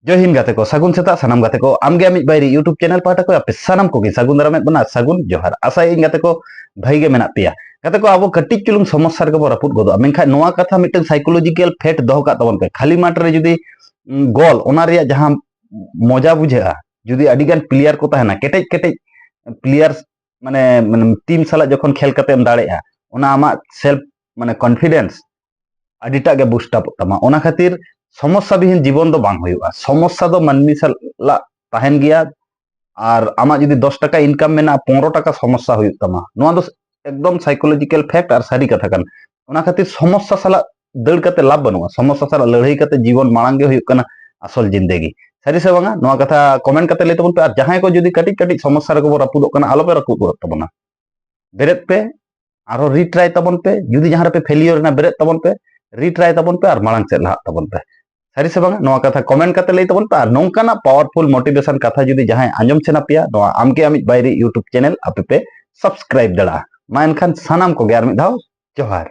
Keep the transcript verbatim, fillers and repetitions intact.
ᱡᱚᱭ ᱦᱤᱱᱫ ᱜᱟᱛᱮ ᱠᱚ, ᱥᱟᱹᱜᱩᱱ ᱥᱮᱛᱟᱜ ᱥᱟᱱᱟᱢ ᱜᱟᱛᱮ ᱠᱚ᱾ ᱟᱢᱜᱮ ᱟᱢᱤᱡ ᱵᱟᱭᱨᱤ YouTube ᱪᱮᱱᱮᱞ ᱯᱟᱦᱴᱟ ᱠᱷᱚᱱ ᱟᱯᱮ ᱥᱟᱱᱟᱢ ᱠᱚᱜᱮ ᱥᱟᱹᱜᱩᱱ ᱫᱟᱨᱟᱢᱮᱫ ᱵᱚᱱᱟ, ᱥᱟᱹᱜᱩᱱ ᱡᱚᱦᱟᱨ᱾ ᱟᱥᱟᱭᱟᱹᱧ ᱜᱟᱛᱮ ᱠᱚ ᱵᱷᱟᱹᱜᱤ ᱜᱮ ᱢᱮᱱᱟᱜ ᱯᱮᱭᱟ᱾ ᱜᱟᱛᱮ ᱠᱚ, ᱟᱵᱚ ᱠᱟᱹᱴᱤᱡ ᱪᱩᱞᱩᱝ ᱥᱚᱢᱚᱥᱥᱟ ᱨᱮᱜᱮ ᱵᱚ ᱨᱟᱹᱯᱩᱫ ᱜᱚᱫᱚᱜᱼᱟ, ᱢᱮᱱᱠᱷᱟᱱ ᱱᱚᱣᱟ ᱠᱟᱛᱷᱟ ᱢᱤᱫᱴᱟᱝ ᱥᱟᱭᱠᱳᱞᱚᱡᱤᱠᱟᱞ ᱯᱷᱮᱠᱴ ᱫᱚᱦᱚ ᱠᱟᱜ ᱛᱟᱵᱚᱱ ᱯᱮ, ᱠᱷᱟᱹᱞᱤ ᱢᱟᱴᱷ ᱨᱮ ᱡᱩᱫᱤ ᱩᱸ, ᱜᱚᱞ, ᱚᱱᱟ ᱨᱮᱭᱟᱜ ᱡᱟᱦᱟᱸ ᱢᱚᱡᱟ ᱵᱩᱡᱷᱟᱹᱜᱼᱟ, ᱡᱩᱫᱤ ᱟᱹᱰᱤᱜᱟᱱ ᱯᱞᱮᱭᱟᱨ ᱠᱚ ᱛᱟᱦᱮᱱᱟ, ᱠᱮᱴᱮᱡ ᱠᱮᱴᱮᱡ ᱯᱞᱮᱭᱟᱨ, ᱢᱟᱱᱮ ᱴᱤᱢ ᱥᱟᱞᱟᱜ ᱡᱚᱠᱷᱚᱱ ᱠᱷᱮᱞ ᱠᱟᱛᱮᱢ ᱫᱟᱲᱮᱭᱟᱜᱼᱟ, ᱚᱱᱟ ᱟᱢᱟᱜ ᱥᱮᱞᱯ ᱢᱟᱱᱮ ᱠᱚᱱᱯᱷᱤᱰᱮᱱᱥ ᱟᱹᱰᱤᱴᱟᱜ ᱜᱮ ᱵᱩᱥᱴ ᱟᱯᱚᱜ ᱛᱟᱢᱟ᱾ ᱚᱱᱟ ᱠᱷᱟᱹᱛᱤᱨ ᱥᱚᱢᱚᱥᱥᱟ ᱵᱤᱦᱤᱱ ᱡᱤᱵᱚᱱ ᱫᱚ ᱵᱟᱝ ᱦᱩᱭᱩᱜᱼᱟ᱾ ᱥᱚᱢᱚᱥᱥᱟ ᱫᱚ ᱢᱟᱹᱱᱢᱤ ᱥᱟᱞᱟᱜ ᱛᱟᱦᱮᱱ ᱜᱮᱭᱟ᱾ ᱟᱨ ᱟᱢᱟᱜ ᱡᱩᱫᱤ ᱫᱚᱥ ᱴᱟᱠᱟ ᱤᱱᱠᱟᱢ ᱢᱮᱱᱟᱜᱼᱟ, ᱯᱚᱱᱨᱚ ᱴᱟᱠᱟ ᱥᱚᱢᱚᱥᱥᱟ ᱦᱩᱭᱩᱜ ᱛᱟᱢᱟ᱾ ᱱᱚᱣᱟ ᱫᱚ ᱮᱠᱫᱚᱢ ᱥᱟᱭᱠᱳᱞᱚᱡᱤᱠᱟᱞ ᱯᱷᱮᱠᱴ ᱟᱨ ᱥᱟᱹᱨᱤ ᱠᱟᱛᱷᱟ ᱠᱟᱱᱟ᱾ ᱚᱱᱟ ᱠᱷᱟᱹᱛᱤᱨ ᱥᱚᱢᱚᱥᱥᱟ ᱥᱟᱞᱟᱜ ᱫᱟᱹᱲ ᱠᱟᱛᱮ ᱞᱟᱵᱷ ᱵᱟᱹᱱᱩᱜᱼᱟ᱾ ᱥᱚᱢᱚᱥᱥᱟ ᱥᱟᱞᱟᱜ ᱞᱟᱹᱲᱦᱟᱹᱭ ᱠᱟᱛᱮ ᱡᱤᱵᱚᱱ ᱢᱟᱲᱟᱝ ᱜᱮ ᱦᱩᱭᱩᱜ ᱠᱟᱱᱟ ᱟᱥᱚᱞ ᱡᱤᱱᱫᱮᱜᱤ᱾ ᱥᱟᱹᱨᱤ ᱥᱮ ᱵᱟᱝᱟ? ᱱᱚᱣᱟ ᱠᱟᱛᱷᱟ ᱠᱚᱢᱮᱱᱴ ᱠᱟᱛᱮ ᱞᱟᱹᱭ ᱛᱟᱵᱚᱱ ᱯᱮ᱾ ᱟᱨ ᱡᱟᱦᱟᱸᱭ ᱠᱚ ᱡᱩᱫᱤ ᱠᱟᱹᱴᱤᱡ ᱠᱟᱹᱴᱤᱡ ᱥᱚᱢᱚᱥᱥᱟ ᱨᱮᱜᱮ ᱵᱚ ᱨᱟᱹᱯᱩᱫᱚᱜ ᱠᱟᱱᱟ, ᱟᱞᱚᱯᱮ ᱨᱟᱹᱯᱩᱫᱚᱜ ᱛᱟᱵᱚᱱᱟ᱾ ᱵᱮᱨᱮᱫ ᱯᱮ, ᱟᱨᱦᱚᱸ ᱨᱤᱴᱨᱟᱭ ᱛᱟᱵᱚᱱ ᱯᱮ᱾ ᱡᱩᱫᱤ ᱡᱟᱦᱟᱸ ᱨᱮᱯᱮ ᱯᱷᱮᱞᱤᱭᱚᱨ ᱮᱱᱟ, ᱵᱮᱨᱮᱫ ᱛᱟᱵᱚᱱ ᱯᱮ, ᱨᱤᱴᱨᱟᱭ ᱛᱟᱵᱚᱱ ᱯᱮ ᱟᱨ ᱢᱟᱲᱟᱝ ᱥᱮᱫ ᱞᱟᱦᱟᱜ ᱛᱟᱵᱚᱱ ᱯᱮ᱾ ᱥᱟᱹᱨᱤ ᱥᱮ ᱵᱟᱝᱟ? ᱱᱚᱣᱟ ᱠᱟᱛᱷᱟ ᱠᱚᱢᱮᱱᱴ ᱠᱟᱛᱮ ᱞᱟᱹᱭ ᱛᱟᱵᱚᱱ ᱯᱮ᱾ ᱟᱨ ᱱᱚᱝᱠᱟᱱᱟᱜ ᱯᱟᱣᱟᱨᱯᱷᱩᱞ ᱢᱳᱴᱤᱵᱷᱮᱥᱚᱱ ᱠᱟᱛᱷᱟ ᱡᱩᱫᱤ ᱡᱟᱦᱟᱸᱭ ᱟᱸᱡᱚᱢ ᱥᱟᱱᱟ ᱯᱮᱭᱟ, ᱱᱚᱣᱟ ᱟᱢᱜᱮ ᱟᱢᱤᱡ ᱵᱟᱭᱨᱤ YouTube ᱪᱮᱱᱮᱞ ᱟᱯᱮ ᱯᱮ ᱥᱟᱵᱥᱠᱨᱟᱭᱤᱵ ᱫᱟᱲᱮᱭᱟᱜᱼᱟ᱾ ᱢᱟ ᱮᱱᱠᱷᱟᱱ ᱥᱟᱱᱟᱢ ᱠᱚᱜᱮ ᱟᱨ ᱢᱤᱫ ᱫᱷᱟᱣ ᱡᱚᱦᱟᱨ᱾